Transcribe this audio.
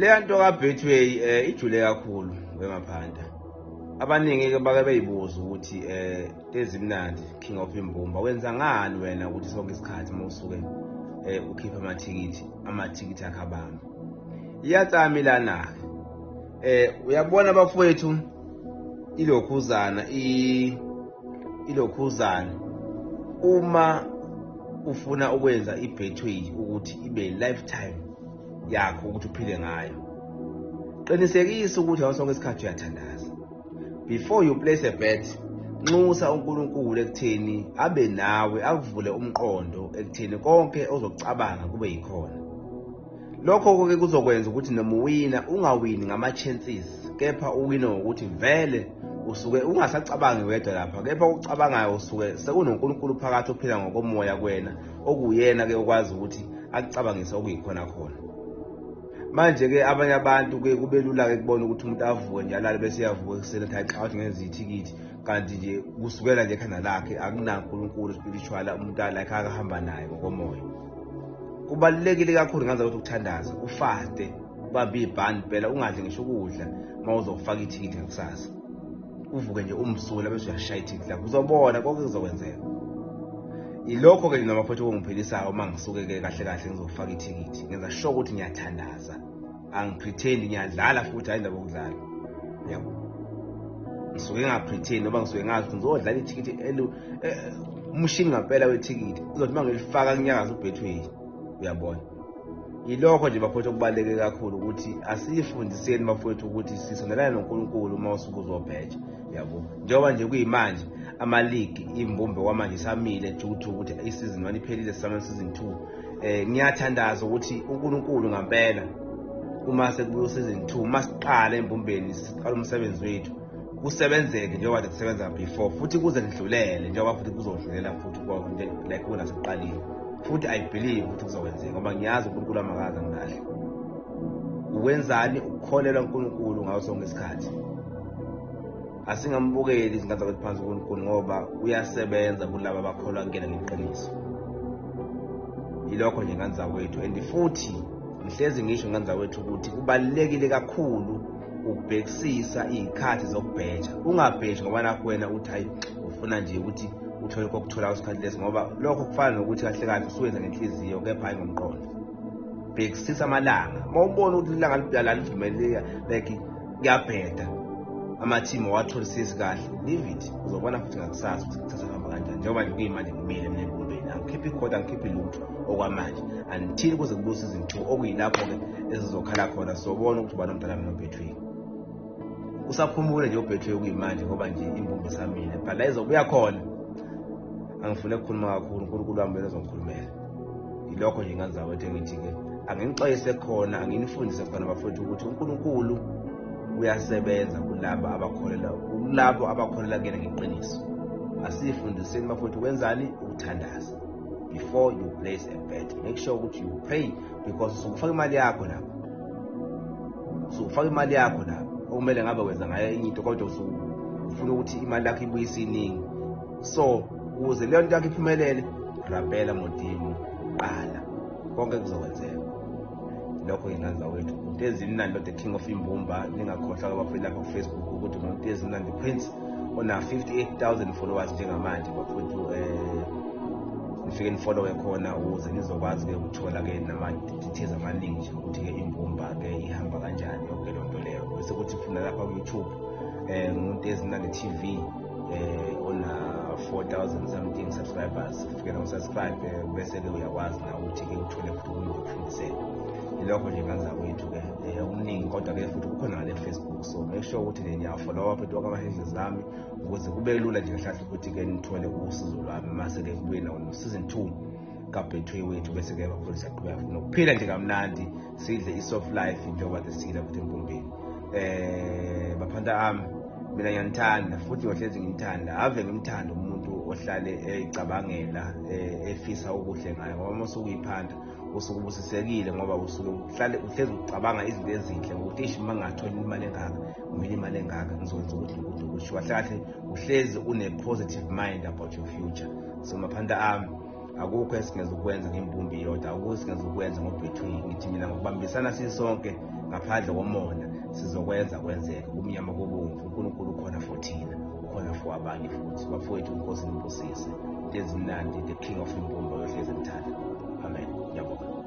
Leya nto kaBetway ijule kakhulu wemaphanda. Abaningi-ke bake beyibuza ukuthi Ezimnandi King of Imbumba wenza ngani wena ukuthi sonke isikhathi uma usuke ukhipha amathikithi, amathikithi akho abamba. Iyatsami lana-ke. Uyabona bafowethu ilokhuzana ilokhuzana uma ufuna ukwenza iBetway ukuthi ibe lifetime yakho ukuthi uphile ngayo, qinisekisa ukuthi ngaso sonke isikhathi uyathandaza. Before you place a bet, nxusa uNkulunkulu ekutheni abe nawe, akuvule umqondo ekutheni konke ozokucabanga kube yikhona. Lokho-ke kuzokwenza ukuthi noma uwina ungawini ngama-chances, kepha uwine ngokuthi vele usuke ungasacabangi wedwa lapha, kepha okucabangayo usuke sekunoNkulunkulu phakathi ophila ngokomoya kuwena, okuyena-ke okwazi ukuthi akucabangise okuyikhona khona. Manje-ke abanye abantu ke kube lula-ke kubona ukuthi umuntu avuke nje alale bese eyavuka ekuseni athi hayi cha wathi ngenza ithikithi, kanti nje kusukela nje ekhanda lakhe akunaNkulunkulu spiritual umuntu like akahamba naye ngokomoya. Kubalulekile kakhulu ngaze ukuthi ukuthandaza, ufaste, ubambe ibhandi phela, ungadli ngisho ukudla uma uzofaka ithikithi ngakusasa. Uvuke nje umsula bese uyashaya ithikithi lakho, uzobona konke kuzokwenzeka. Ilokho-ke nje noma futhi okungiphilisayo uma ngisuke-ke kahle kahle ngizofaka ithikithi, ngenza sure ukuthi ngiyathandaza, angipretend ngiyadlala futhi, hayi indaba yokudlala, yabo. Ngisuke ngingapretend ngoba ngisuke ngazi ukuthi ngizodlala ithikithi umshini ngampela wethikithi uzothi uma ngilifaka kunyakaza uBetway, uyabona. Yilokho nje bafowethu okubaluleke kakhulu ukuthi asiyifundiseni bafowethu ukuthi sisondelane noNkulunkulu uma usuke uzobheja, yabo. Njengoba nje kuyimanje ama-league imbumbe kwamanje isamile due to ukuthi i-season 1 iphelile, sisame season 2. Ngiyathandaza ukuthi uNkulunkulu ngampela uma sekubuya season 2, uma siqala embumbeni siqala umsebenzi wethu kusebenzeke njengoba kusebenza before, futhi kuze kudlulele njengoba futhi kuzodlulela futhi like kunasekuqalile. Futhi I believe ukuthi kuzokwenzeka ngoba ngiyazi uNkulunkulu amakaze angilahle. Ukwenzani? Ukukholelwa uNkulunkulu ngaso sonke isikhathi. Asingambukeli izingane zakwethu phansi uNkulunkulu ngoba uyasebenza kulabo abakholwa kuyena ngeqiniso. Yilokho nje ngane zakwethu. And futhi ngihlezi ngisho ngane zakwethu ukuthi kubalulekile kakhulu ukubhekisisa iy'khathi zokubheja. Ungabheji ngoba nakho wena uthi hayi ufuna nje ukuthi uthole kokuthola isikhathi lesi, ngoba lokho kufana nokuthi kahle kahle usuwenza ngenhliziyo kepha hayi ngomqondo. Bhekisisa amalanga, uma ubona ukuthi ilanga lalivumeleka like kuyabheda, amathimu awatholisisi kahle, leave it, uzobona futhi ngakusasa ukuthi kusasa kuhamba kanjani. Njengoba nje kuyimanje ngimile mina embumbeni, angikhiphi ikhodi, angikhiphi lutho okwamanje until kuze kubuye season 2, okuyilapho-ke ezizokhala khona, sizobona ukuthi ubani omdala mina uBetway. Usaphumule nje uBetway kuyimanje ngoba nje imbumbe isamile, but la izobuya khona angifune ukukhuluma kakhulu, uNkulunkulu wami wena ozongikhulumela. Yilokho nje ngane zakwethu engithi-ke anginixwayise khona, anginifundise khona bafowethu ukuthi uNkulunkulu uyasebenza kulabo abakholelwa, kulabo abakholelwa kuyena ngeqiniso. Asifundiseni bafowethu kwenzani ukuthandaza before you place a bet. Make sure ukuthi you pray because usukufaka imali yakho lapho, usukufaka imali yakho lapho okumele ngabe wenza ngayo enye into, kodwa ufuna ukuthi imali yakho ibuyise iningi. So ukuze leyo nto yakho iphumelele, rapela Modimo qala, konke kuzokwenzeka. Lokho ngane zakwethu, into ezimnandi the King of Imbumba. Ningakhohlwa abafowethu lapha ku-Facebook ukuthi umuntu ezimnandi Prince ona 58,000 followers njengamanje bafowethu. Nifike nifollowe khona ukuze nizokwazi-ke ukuthola-ke nama-details amaningi nje ukuthi-ke imbumba-ke ihamba kanjani yonke leyo nto leyo. Bese kuthi funa lapha ku-YouTube ngumuntu ezimnandi TV ona 4000 something subscribers, ufike na-subscribe bese-ke uyakwazi na ukuthi-ke uthole futhi okunye ukufundiseka. Yilokho nje ngane zakwethu-ke okuningi, kodwa-ke futhi kukhona ngale Facebook, so make sure ukuthi niyafollowa futhi wonke ama-handles ami ukuze kube lula nje kahle ukuthi-ke nithole usizo lwami mase-ke kubuye nawo no-season 2 kaBetway wethu, bese-ke bafuna siyaqhubeka futhi nokuphila nje kamnandi, sidle i-soft life njengoba siphila futhi embumbeni. Baphanta ami, mina ngiyanithanda futhi ngiyohlezi ngimthanda, ave ngimthanda umuntu ohlale eyicabangela, efisa okuhle ngayo, ngoba uma usuke uyiphanda usuke ubusisekile, ngoba usuke uhlale uhlezi ucabanga izinto ezinhle ngokuthi eish uma ngingathola imali engaka, ngimele imali engaka, ngizokwenza ukuthi nokuthi nokuthi. Kahle kahle uhlezi une-positive mind about your future. So maphanta ami, akukho esingeza ukwenza ngembumbi yodwa, akukho esingeza ukwenza ngoBetway. Ngithi mina ngokubambisana sisonke Ngaphandle komona sizokwenza kwenzeke, kumnyama kubomvu. UNkulunkulu ukhona for thina, ukhona for abanye futhi. Bafowethu, inkosi nibusise. Into ezimnandi, the king of imbumba yohlezi emthanda. Amen. Ngiyabonga.